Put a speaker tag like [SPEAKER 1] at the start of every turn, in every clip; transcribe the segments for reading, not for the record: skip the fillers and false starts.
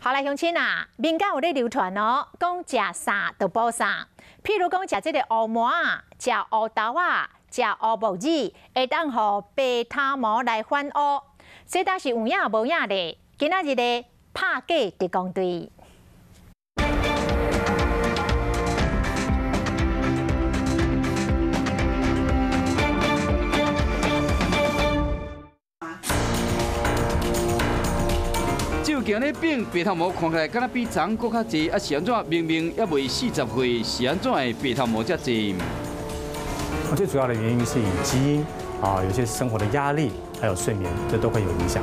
[SPEAKER 1] 好來，鄉親啊，民間有咧流傳哦，講食啥就補啥。譬如講食這個烏糜仔，食烏豆仔，食烏木耳，會當予白頭毛來反烏。這敢是有影無影咧？今仔日咧拍假特工隊。
[SPEAKER 2] 照鏡咧變白頭毛，看起來敢若比昨閣較濟，啊是按怎？明明猶未40歲，是按怎會白頭毛遮濟？
[SPEAKER 3] 最主要的原因是以基因啊，有些生活的壓力，還有睡眠，這都會有影響。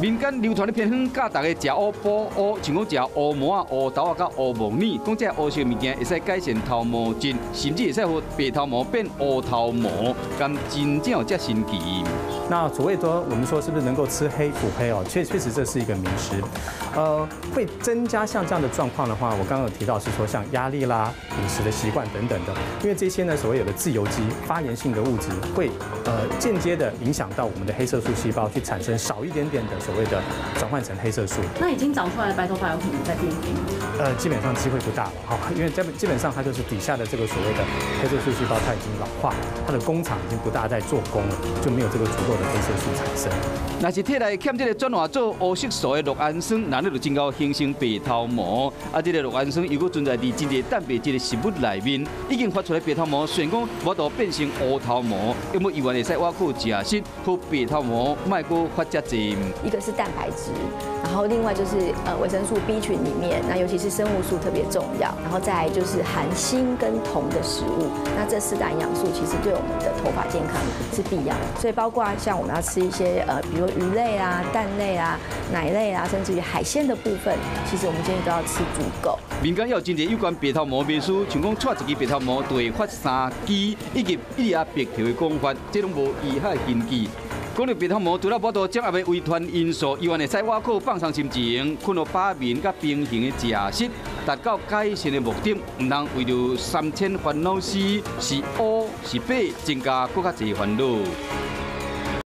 [SPEAKER 2] 民間流傳的偏方教大家食烏補烏，像講食烏糜仔、烏豆仔佮烏木耳，講這烏色物件會使改善頭毛質，甚至會使予白頭毛變烏頭毛，敢真正有遮神奇？
[SPEAKER 3] 那所謂說，我們說是不是能夠吃黑補黑哦？確確實這是一個迷思。會增加像這樣的狀況的話，我剛剛有提到是說像壓力啦、飲食的習慣等等的，因為這些呢所謂有的自由基、發炎性的物質會間接的影響到我們的黑色素細胞，去產生少一點點的所謂的轉換成黑色素。
[SPEAKER 4] 那已經長出來的白頭髮有可能再變黑嗎？
[SPEAKER 3] 基本上機會不大了哈，因為基本上它就是底下的這個所謂的黑色素細胞它已經老化，它的工廠已經不大在做工了，就沒有這個足夠的黑色素產生。
[SPEAKER 2] 若是體內欠這個轉化做烏色素的酪氨酸，那你就真𠢕形成白頭毛。啊，這個酪氨酸又閣存在佇真濟蛋白質的食物內面，已經發出來白頭毛，雖然講無法度變成烏頭毛，不過猶原會使倚靠食食，予白頭毛莫閣發遮濟。
[SPEAKER 5] 一個是蛋白質，然後另外就是維生素 B 群裡面，那尤其是生物素特別重要，然後再來就是含鋅跟銅的食物，那這四大營養素其實對我們的頭髮健康是必要的。所以包括像我們要吃一些比如魚類啊、蛋類啊、奶類啊，甚至於海鮮的部分，其實我們建議都要吃足夠。
[SPEAKER 2] 民間也有真濟有關白頭毛迷思，像講撮一支白頭毛就會發三支，以及一直白頭的講法，這攏無醫學根據。講著白頭毛，除了無法度掌握的遺傳因素，猶原會使倚靠放鬆心情、睏予飽眠佮平衡的食食，達到改善的目的。毋通為著三千煩惱絲，是烏是白，增加閣較濟煩惱。